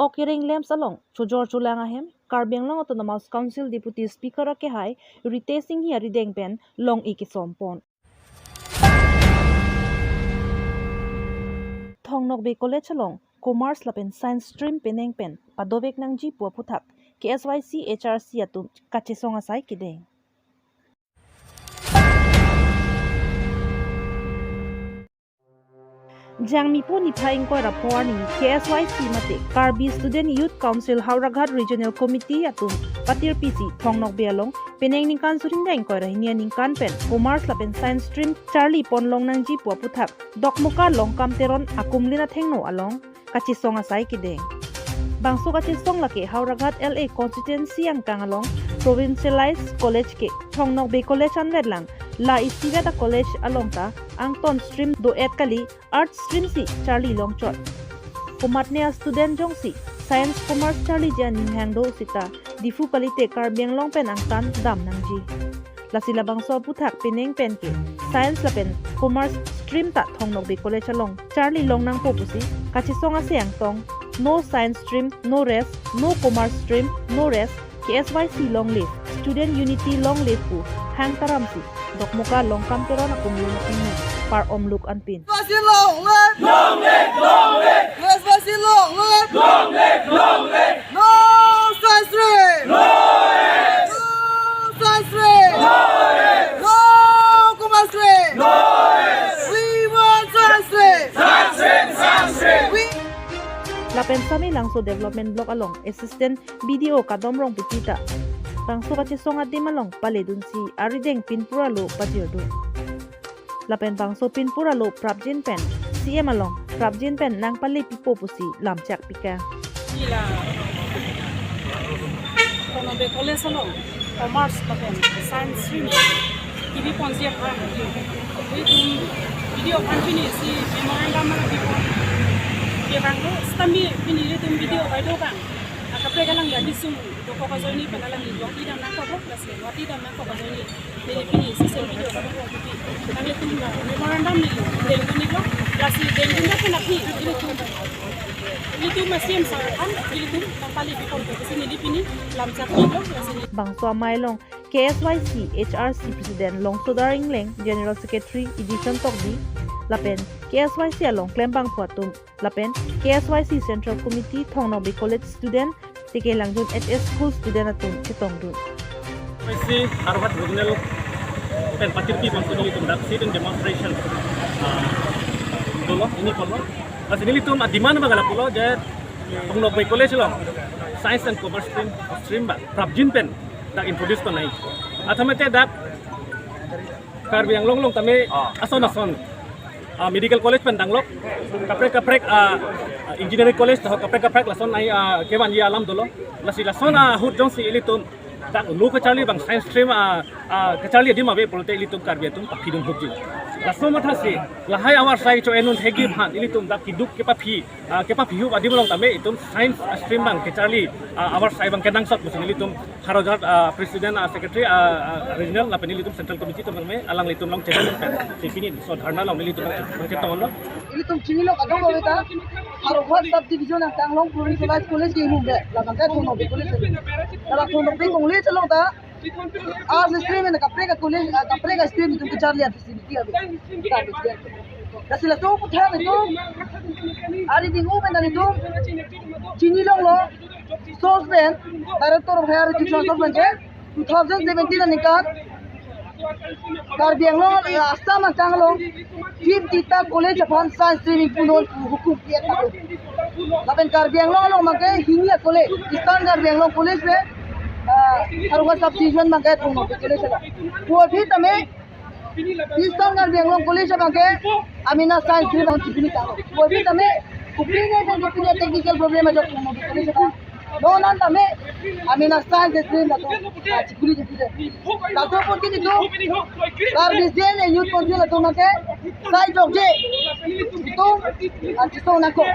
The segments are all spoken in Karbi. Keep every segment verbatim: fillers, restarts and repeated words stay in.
Kering Lamps along chojor cholang ahem Karbi Anglong Autonomous Council Deputy Speaker akehai Ritesh Enghi arideng pen long-i kesompon. Thong Nokbe College along Commerce lapen Science stream penang pen padovek nangji pu aphuthak K S Y C H R C atum kachesong asai kedeng. Jangmi po niphai ingkoi ra pho arni K S Y C mate Karbi Student Youth Council Howraghat Regional Committee atum patirpi si Thong Nokbe along penang ningkan suri ingkoi ra hini aningkan pen Commerce lapen Science stream charli pon long nangji pu aphuthak Dokmoka Longkam Teron akumlin athengno along kachesong asai kedeng. Bangso kachesong lake Howraghat L A constituency angkang along Provincialized College ke Thong Nokbe College anvet lang, la isivet a college along ta angton stream do-et kali, Arts stream si charli longchot. Komatne a student jongsi Science Commerce charliji aning hangdo seta Diphu kalite Karbi Anglong pen angtan dam nangji. Lasi labangso aphuthak penang pen ke Science lapen Commerce stream ta Thong Nokbe College along charli long nangpo pusi kachesong ase angtong, "No Science stream, no rest, no Commerce stream, no rest, K S Y C long live, Student Unity long live" pu hang taram si Dokmoka Longkam Teron akumlin athengno par-omluk anpin. K S Y C long live! Long live! Long live! K S Y C long live! Long live! Long live! No Science stream! No rest! No Science stream! No rest! No Commerce stream! No rest! We want Science stream! Science stream! Science stream! We Lapen Samelangso Development Block along Assistant B D O Kadom Rongpipi ta bangso kachesong adim along paledunsi arideng pinpur alo pajirdun. Lapen bangso pinpur alo prapjin pen C M along prapjin pen nangpale pipo pusi lamchak pika. Ila Thong Nokbe College along Commerce lapen Science stream kebi ponji aphan ilitum B D O aphan pini si memorandum nangpipon. Kevanglo sitame pini ilitum B D O bai do bang, akaprek alangli adisung dokok ajoine pen alangli long-i dam nangkok, lasi long-i dam nangkok ajoine neli pini assistant B D O kadokok ajoine nanglitum memorandum neli dengdun-iklo, lasi dengdun dak pen aphi ilitum, ilitum C M sir aphan ilitum nangpale pipo pusi neli pini lamchak pilo, lasi neli. Bangso amei along K S Y C H R C President Longsodar Engleng, General Secretary Edison Tokbi, lapen K S Y C along klembangphu atum, lapen K S Y C Central Committee Thong Nokbe College student, T K Langjun H S School student atum chetongdun. K S Y C Howraghat Regional pen patirpi bangso nelitum dak sit-in demonstration, ah, dolo, pini ponlo. Lasi nelitum a-demand abang lapulo je Thong Nokbe College along Science and Commerce stream, stream ba prapjin pen dak introduce pon nangji. Athe mate dak Karbi Anglong along tame, ah, ason ason, ah, medical college pen danglok, kaprek kaprek, ah, ah, engineering college, to kaprek kaprek lason ai, ah, kevanji alam dolo. Lasi lason ahut jongsi ilitum dak lo kacharli abang Science stream, ah, ah, kacharli adim ave pulote ilitum Karbi atum paphidun hukji. Laso mathasi lahai avarsai cho-endun thekji aphan ilitum dak keduk kepaphi, ah, kepaphi ahup adim along tame itum Science stream abang kacharli, ah, avarsai abang kenangsot pusi nelitum Howraghat, ah, President, ah, Secretary, ah, ah, Regional lapen nelitum Central Committee atum tame alanglitum along chedon pen si pini laso dharna along nelitum abang chetonglo. Ilitum chinilo kadokave ta Howraghat Sub Division angkang along Provincialized College ke mumbe, labang ke Thong Nokbe College. Labang Thong Nokbe College along ta Arts stream pen kaprek a-college, ah, kaprek a-stream itum kacharli a-facility ave. Lasi laso aphuthak itum arideng u pen itum chinilonglo. Source pen, Director of Higher Education source pen ke two thousand seventeen aningkan Karbi Anglong, eh, Assam angkang along fifty ta college aphan Science stream ingpunon pu hukum pi-et tanglo. Lapen Karbi Anglong along abang ke hini a-college, Eastern Karbi Anglong College pen, ah, Howraghat Sub Division abang ke Thong Nokbe College along. Pu aphi tame Eastern Karbi Anglong College abang ke amena Science stream abang chipini tanglo. Pu aphi tame, kopi ne pen kopi ne technical problem ajo Thong Nokbe College abang. Non an tame amena Science stream atum, ah, chikuli chikuli. Laso apot ke itum Karbi Student Youth Council atum abang ke sai jokje itum, ah, chesong nangkok.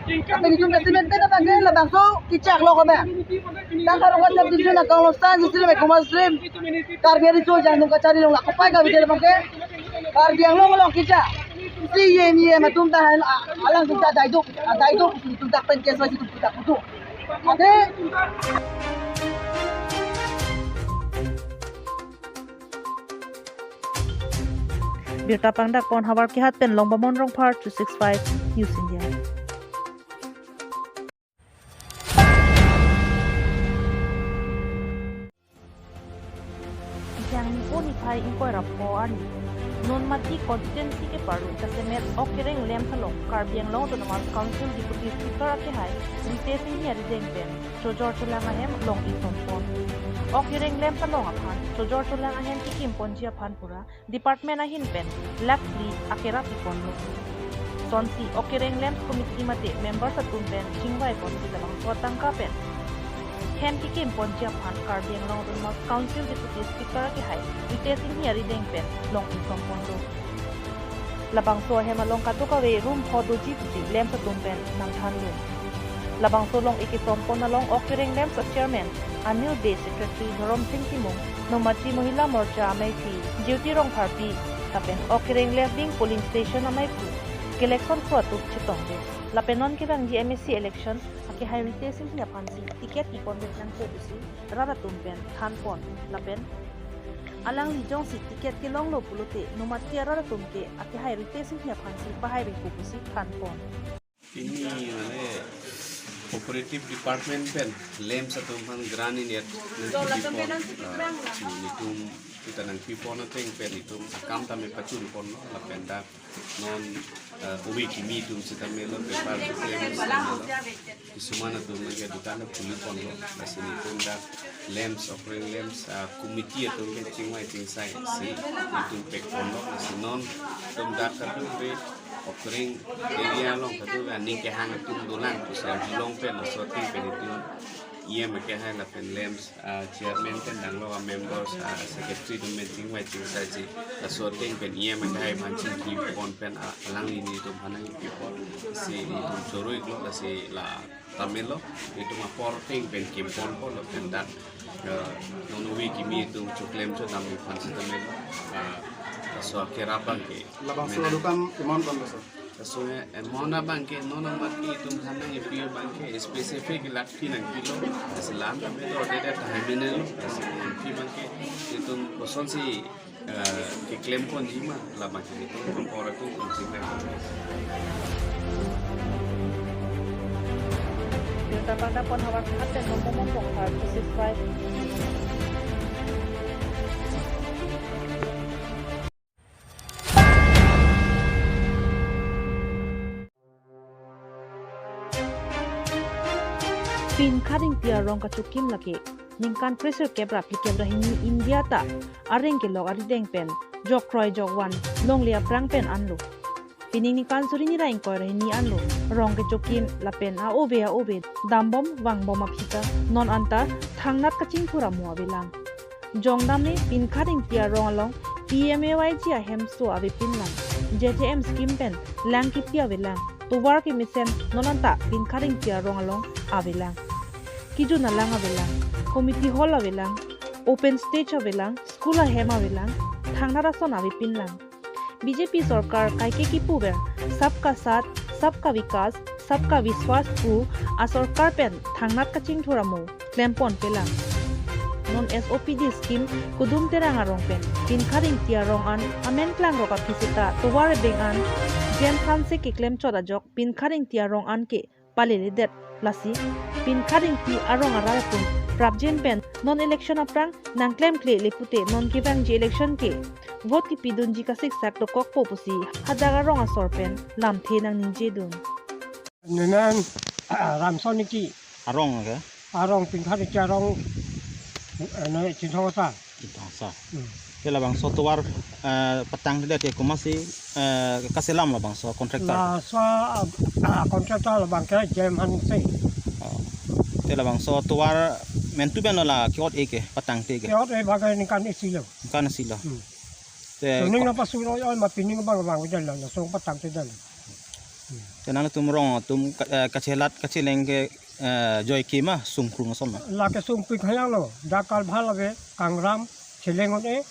Tapi itum kasimet pen abang ke labangso kechak lo ko abang. Dak Howraghat Sub Division angkang along Science stream, Commerce stream, Karbi ariso jangdung kacharli long la kopai kave abang ke Karbi Anglong along kechak. Isi E M, E M atum ta hal, a-, alangtum ta daiduk, a, daiduk, itum ta pen case wise itum ta kutu. Ade. Birta pangdakpon Howraghat pen Longbamon Rongphar, two six five News India. Ijang nipo niphai ingkoi ra pho arni, non Mati constituency keparlo kasemet Okereng LAMPS along Karbi Anglong Autonomous Council Deputy Speaker akehai Ritesh Enghi arideng pen chojor cholang ahem long-e sompon. Okereng LAMPS along aphan chojor cholang ahem kekimponji aphan pura department ahin pen lakh phli akera piponlo. Sonsi Okereng LAMPS committee mate members atum pen chingvai ponsi labangso atangka pen hem kekimponji aphan Karbi Anglong Autonomous Council Deputy Speaker akehai Ritesh Enghi arideng pen long-e somponlo. Labangso ahem along kadokave room pho doji pusi LAMPS atum pen nangthanlo. Labangso long-e kesompon along Okereng LAMPS a Chairman Anil Bey, Secretary Dhorom Sing Timung, non Mati Mohila Morcha amaiphi Jyoti Rongpharpi, lapen Okereng Left Wing Polling Station amaiphu Kelekson Kro atum chetongdet. Lapen non kevangji M A C election akehai Ritesh Enghi aphansi ticket kipondet nangpo pusi rat atum pen thanpon. Lapen alangli jongsi ticket kelonglo pulote non Mati arat atum ke akehai Ritesh Enghi aphansi pahaivepo pusi thanpon. Pini mane cooperative department pen LAMPS atum aphan grant in aid, ah, si netum ita nangpipon ateng pen itum akam tame pachunponlo lapen dak non, ah, ove kimi atum sitame lo, bepar keklem sitame lo, kisuman atum ke dukan ta khuli ponlo, lasi netum dak LAMPS, Okereng LAMPS, ah, committee atum ke chingvai chingsai si netum pekponlo, lasi non netum dak kadokave Okereng area along kadokave aning kehang atum dolang pusi arjulong pen laso ateng pen itum E M akehai lapen LAMPS, ah, chairman pen danglo a-members, ah, secretary atum pen chingvai chingsai si laso ateng pen E M akehai aphan chingkipon pen, ah, alangli netum aphan nangkipon si netum choro-iklo, lasi la tame lo, itum apor ateng pen kimponpo lapen dak, eh, non ove kimi atum choklem chodam aphan sitame lo, ah, laso akerap abang ke. Labangso adukan amount ko-an lo, sir? Laso amount abang ke non amat ke itum aphan nangkipi abang ke specific lakh phli nangpilo, lasi la-an tame do order tahai mene lo, lasi nangpi abang ke itum kosonsi, eh, keklemponji ma, labang ke itum apor atum ponji ma. Birta pangdakpon Howraghat pen Longbamon Rongphar, two six five. Pinkhat Ingti arong kachokim lake ningkan kresirkep ra phlikep ra hini India ta areng kelok arideng pen jok kroi jok van longle aphrang pen anlo. Pining ningkan suri hini ra ingkoi ra hini anlo rong kechokim lapen a-ove a-ove dambom vangbom aphi ta non anta thangnat kachingthur amo avelang. Jongdam ne Pinkhat Ingti arong along P M A Y G ahemso avepinlang, J J M scheme pen lang kipi avelang, tovar kemesen non anta Pinkhat Ingti arong along avelang. Kejun alang avelang, committee hall avelang, open stage avelang, school ahem avelang, thangnat ason avepinlang. B J P sorkar kaike kipuver Sabka Saath, Sabka Vikas, Sabka Vishwas pu asorkar pen thangnat kachingthur amo klemponpelang. Non S O P D scheme Kudum Terang arong pen Pinkhat Ingti arong an amen klangrok aphi seta tovar ebeng an jen thanse keklemchot ajok Pinkhat Ingti arong an ke paleledet, lasi Pinkhat Ingti arong arat atum prapjin pen non election aphrang nangklemkle le pute non kevangji election ke vote kipidunji kasiksak dokokpo pusi hadak arong asor pen lamthe nangningjedun. Nenan Ramson Ingti. Arong ke? Arong Pinkhat Ingti arong, eh, ne Chinthong Asar. Chinthong Asar. Hmm. Te labangso tovar, eh, patangtedet ke komatsi, eh, kaselam labangso contractor? Laso, ah, ah, contractor labang ke J M Hanse. Oh. Te labangso tovar mentu ben la ke-ot-e ke patangte ke? Ke-ot-e abang ke ningkan isi lo. Ningkan isi lo. Hmm. Te suning ko- nangpasuroi oi ma pining abang abang udah lo, langsung patangtedet lo. Te nangtum rong atum ka-, eh, kachelat kacheleng ke, eh, joi ke ma sungkrung ason ma? Lake sungpik hayang lo, dak kalbhal ave, kangram, cheleng un-e.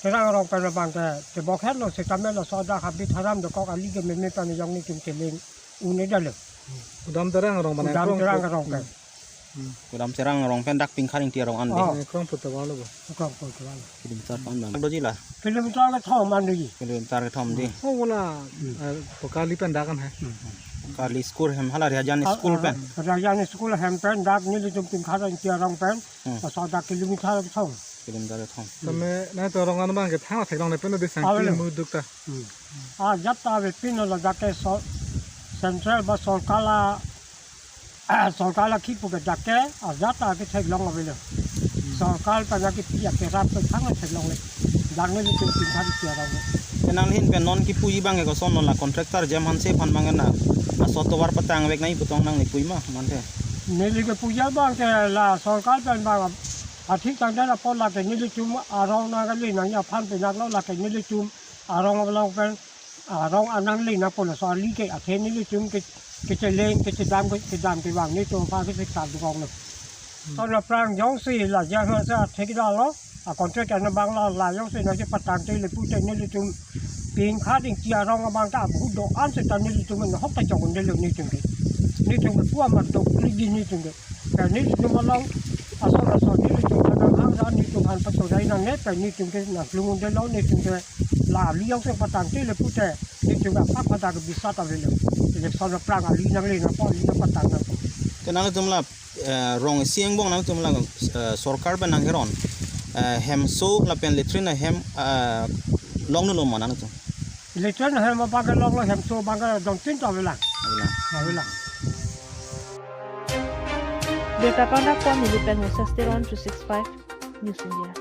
Terang arong pen abang ke, tebok henlo sitame laso adak habit haram dokok, ali ke meme pen jong netum cheling un-edetlo. Kudam Terang arong mana? Kudam krong Terang pu- arong pen. Hmm. Kudam Terang arong pen dak Pingkhat Ingti arong an dei. Oh. Eh, krong pu tebang lo bo. Krong pu tebang lo. Kilometer pan bang. Doji la? Kilometer kethom an doji. Kilometer kethom dei. Oh, wala, Hmm. eh, Pokarli pen dak an he. Hmm. Pokarli school hem hala Rajan Ah, school ah, pen. Rajan school hem pen dak nelitum Pingkhat Ingti arong pen. Hmm. Laso adak kilometer kethom. Kilometer kethom. Tame, nangtum arong an abang ke thang theklongle pen dei sang Ave lo. Pi muduk ta. Hmm. Ajat ta avepinlo, ladak ke so-, central ba sorkar la, sorkar la kipu ke dak ke ajat ta ketheklong avelo. Sorkar pen kipi akerap ke thang theklongle. Dak nelitum Pingkhat Ingti arong lo. Nangli ahin pen non kipuji abang ke koson, non la contractor Jem Hanse aphan abang ke na, laso atovar patangvek nangji pu tong nangli puji ma manthe? Neli kepuji abang ke la sorkar pen abang athik tangdet apot lake nelitum arong nangkali nangji aphan penang lo, lake nelitum arong along pen arong an nangle nangpo, laso ali ke athe nelitum ke, kecheleng kechedam ke, kedam kevang netum aphan ke siksa dukong lo. Lason aphrang jongsi la Jem Hanse athe kedalo, a contract an abang la, la jongsi nangchepatangte le pute nelitum Pingkhat Ingti arong abang ta abahut do-an seta nelitum nahok ta chok un-edetlo netum ke. Netum ke pu amat dok ligi netum ke. Pen nelitum along ason ason nelitum kadang hang ra netum aphan pachonai nangne, pen netum ke nangklung un-edetlo, netum ke la ali jongsi patangte le pute netum ke apak pada ke bisat avelo. Election aphrang ali nangle nangpo, ali nangpatang nangpo. Te nangtum la, eh, rong isi angbong nangtum la, eh, sorkar pen nangkeron, eh, hemso lapen latrine ahem, eh, longdunlo ma nangtum? Latrine ahem abang ke longlo, hemso abang ke dongtin ta avelang. Avelang. Avelang. Birta pangdak pon neli pen Moses Teron, three six five News India.